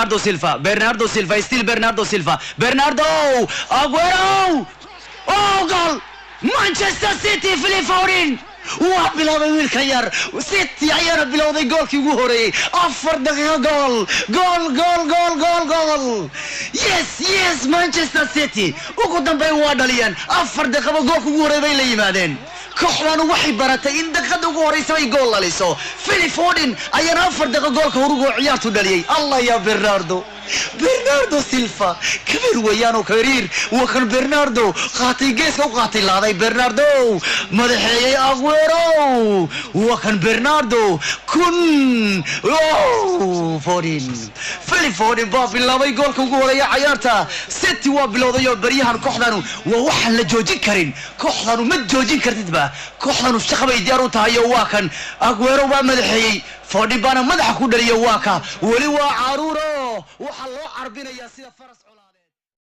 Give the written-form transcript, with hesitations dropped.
Bernardo Silva, Bernardo Silva, still Bernardo Silva, Bernardo, Aguero! Oh, goal! Manchester City, Philip Foden waa bilaabay. Wiilka yar City ayaana bilowday goolkii ugu horeeyey. 4 daqiiqo, gool, gool, gool, gool, gool, gool! Yes, yes! Manchester City ugu dambeyn waa dhaliyeen. 4 daqiiqo goolka ugu horeey bay la yimaadeen. Kooxdanu waxay baratay in daqiiqada ugu horeysa bay gool dhaliso. Philip Foden ayaana 4 daqiiqo goolka horugu ciyaartu dhaliyey. Allah ya Bernardo, Bernardo Silva kabiir weeyaan oo kabiir. Waa kan Bernardo, qaatay, geeska u qaatay, laaday. Bernardo madaxeeyey, Aguero. Waa kan Bernardo kun. Oh, Foden, Philip Foden baa bilaabay goolka ugu horeeya cayaarta. City waa bilowday oo baryahan kooxdanu waa waxaan la joojin karin. Kooxdanu ma joojin kartidba, kooxdanu shaqa bay diyaar u tahay. Oo waa kan Aguero baa madaxeeyey, Foden baana madaxa ku dhaliya. Waa ka weli waa caruuro, waxaa loo carbinayaa sida faras colaade.